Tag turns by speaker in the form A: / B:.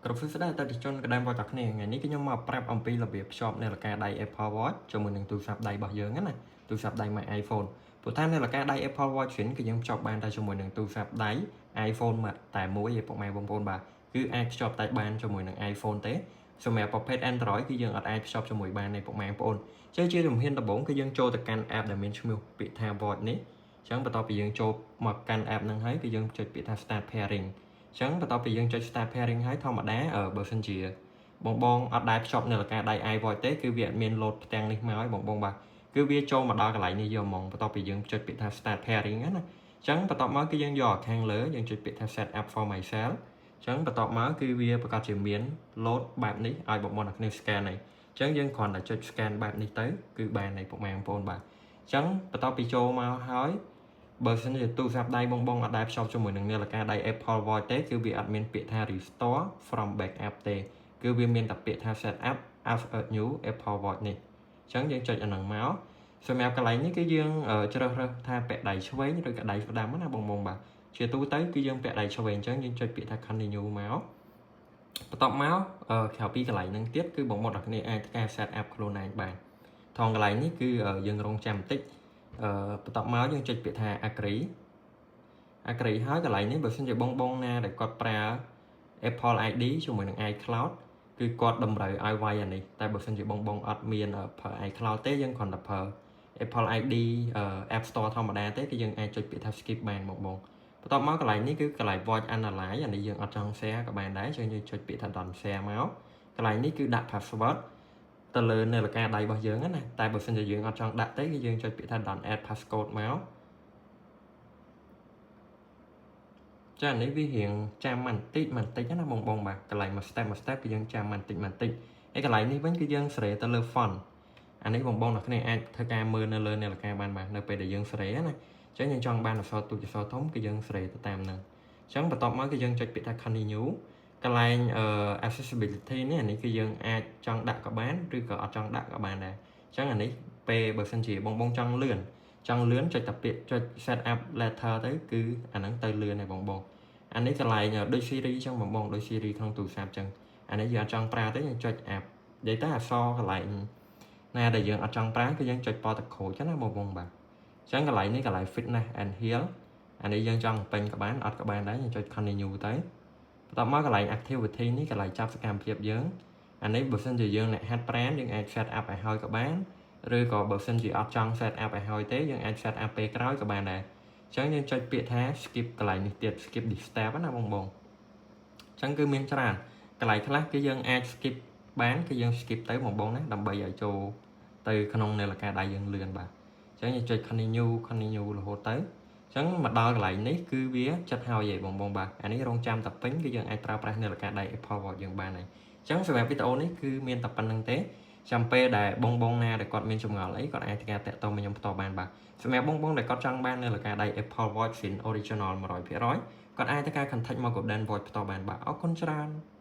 A: គ្រប់សួស្តីអតិថិជនក្តាមវត្តទាំងគ្នាថ្ងៃនេះខ្ញុំមកប្រាប់អំពីរបៀបភ្ជាប់នាឡិកាដៃ Apple Watch ជាមួយនឹងទូរស័ព្ទដៃរបស់យើងណាទូរស័ព្ទដៃម៉ាក iPhone ព្រោះថានាឡិកាដៃ Apple Watch វិញគឺយើងភ្ជាប់បានតែជាមួយនឹងទូរស័ព្ទដៃ iPhone មកតែមួយឯពុកម៉ែបងប្អូនបាទគឺអាចភ្ជាប់តែបានជាមួយនឹង iPhone ទេសម្រាប់ប្រភេទ Android គឺយើងអត់អាចភ្ជាប់ជាមួយបានទេពុកម៉ែបងប្អូនចេះជាជំហានដំបូងគឺយើងចូលទៅកាន់ app ដែលមានឈ្មោះពាក្យថា Watch នេះអញ្ចឹងបន្ទាប់ពីយើងចូលមកកាន់ app ហ្នឹងហើយគឺយើងចុចពាក្យថា start pairing អញ្ចឹងបន្ទាប់ពីយើងចុច start pairing ហើយធម្មតាបើសិនជាបងបងអត់ដែលភ្ជាប់នាឡិកាដៃ iWatch ទេគឺវាអត់មាន load ផ្ទាំងនេះមកឲ្យបងបងបាទគឺវាចូលមកដល់កន្លែងនេះយកហ្មងបន្ទាប់ពីយើងចុចពាក្យថា start pairing ណាអញ្ចឹងបន្ទាប់មកគឺយើងយកខាងលើយើងចុចពាក្យថា set up for myself អញ្ចឹងបន្ទាប់មកគឺវាប្រកាសជាមាន load បែបនេះឲ្យបងប្អូនអ្នកគ្នា scan ហើយអញ្ចឹងយើងគ្រាន់តែចុច scan បែបនេះទៅគឺបានហើយពុកម៉ែបងប្អូនបាទអញ្ចឹងបន្ទាប់ពីចូលមកហើយបើសិនជាទូរស័ព្ទដៃបងបងអត់ដែលភ្ជាប់ជាមួយនឹងនាឡិកាដៃ Apple Watch ទេគឺវាអត់មានពាក្យថា restore from backup ទេគឺវាមានតែពាក្យថា set up as a new Apple Watch នេះអញ្ចឹងយើងចុចអាហ្នឹងមកសម្រាប់កន្លែងនេះគឺយើងជ្រើសរើសថាពាក់ដៃឆ្វេងឬក៏ដៃស្ដាំណាបងបងបាទជាទូទៅគឺយើងពាក់ដៃឆ្វេងអញ្ចឹងយើងចុចពាក្យថា continue មកបន្ទាប់មកក្រៅពីកន្លែងហ្នឹងទៀតគឺបងប្អូនអរគ្នាអាចធ្វើការ set up ខ្លួនឯងបានថងកន្លែងនេះគឺយើងរងចាំបន្តិចអឺបន្ទាប់មកយើងចុចពាក្យថា agree agree ហើយកន្លែងនេះបើសិនជាបងបងណាដែលគាត់ប្រើ Apple ID ជាមួយនឹង iCloud គឺគាត់តម្រូវឲ្យវាយអានេះតែបើសិនជាបងបងអត់មានប្រើ iCloud ទេយើងគ្រាន់តែប្រើ Apple ID App Store ធម្មតាទេគឺយើងអាចចុចពាក្យថា skip បានបងបងបន្ទាប់មកកន្លែងនេះគឺកន្លែង watch analyze អានេះយើងអត់ចង់ share ក៏បានដែរចឹងយើងចុចពាក្យថា don't share មកកន្លែងនេះគឺដាក់ password ទៅលើនាឡិកាដៃរបស់យើងណាតែបើសិនជាយើងអត់ចង់ដាក់ទេគឺយើងចុចពាក្យថា don't add passcode មក ចានេះវារៀងចាំបន្តិចបន្តិចណាបងបងបាទកន្លែងមួយ step មួយ step គឺយើងចាំបន្តិចបន្តិចហើយកន្លែងនេះវិញគឺយើងសេរីទៅលើ font អានេះបងបងអ្នកគ្នាអាចធ្វើការមើលនៅលើនាឡិកាបានបាទនៅពេលដែលយើងសេរីណាអញ្ចឹងយើងចង់បានអក្សរទូចអក្សរធំគឺយើងសេរីទៅតាមហ្នឹងអញ្ចឹងបន្ទាប់មកគឺយើងចុចពាក្យថា continue កន្លែង accessibility នេះអានេះគឺយើងអាចចង់ដាក់ក៏បានឬក៏អត់ចង់ដាក់ក៏បានដែរអញ្ចឹងអានេះពេលបើសិនជាបងបងចង់លឿនចង់លឿនចុចតែពាក្យចុច set up later ទៅគឺអាហ្នឹងទៅលឿនហើយបងបងអានេះកន្លែងដូច Siri អញ្ចឹងបងបងដូច Siri ក្នុងទូរស័ព្ទអញ្ចឹងអានេះយើងអត់ចង់ប្រើទេយើងចុច app និយាយទៅអក្សរកន្លែងណាដែលយើងអត់ចង់ប្រើគឺយើងចុចពណ៌តក្រូចណាបងបងបាទអញ្ចឹងកន្លែងនេះកន្លែង fitness and health អានេះយើងចង់ពេញក៏បានអត់ក៏បានដែរយើងចុច continue ទៅបន្ទាប់មកកន្លែង activity នេះកន្លែងចាប់សកម្មភាពយើងអានេះបើសិនជាយើងអ្នកហាត់ប្រាណយើងអាច set up ឲ្យហើយក៏បានឬក៏បើសិនជាអត់ចង់ set up ឲ្យហើយទេយើងអាច set up ពេលក្រោយក៏បានដែរអញ្ចឹងយើងចុចពាក្យថា skip កន្លែងនេះទៀត skip this step ណាបងបងអញ្ចឹងគឺមានច្រើនកន្លែងខ្លះគឺយើងអាច skip បានគឺយើង skip ទៅបងបងណាដើម្បីឲ្យចូលទៅក្នុងនាឡិកាដៃយើងលឿនបាទអញ្ចឹងយើងចុច continue continue រហូតទៅអញ្ចឹងមកដល់កន្លែងនេះគឺវាចិត្តហើយឯងបងបងបាទអានេះរងចាំតែពេញគឺយើងអាចប្រើប្រាស់នាឡិកាដៃ Apple Watch យើងបានហើយអញ្ចឹងសម្រាប់វីដេអូនេះគឺមានតែប៉ុណ្្នឹងទេចាំពេលដែលបងបងណាដែលគាត់មានចម្ងល់អីគាត់អាចធ្វើការតាក់ទងមកខ្ញុំផ្ទាល់បានបាទសម្រាប់បងបងដែលគាត់ចង់បាននាឡិកាដៃ Apple Watch ស៊ីន Original 100%គាត់អាចធ្វើការ contact មក Golden Watch ផ្ទាល់បានបាទអរគុណច្រើន។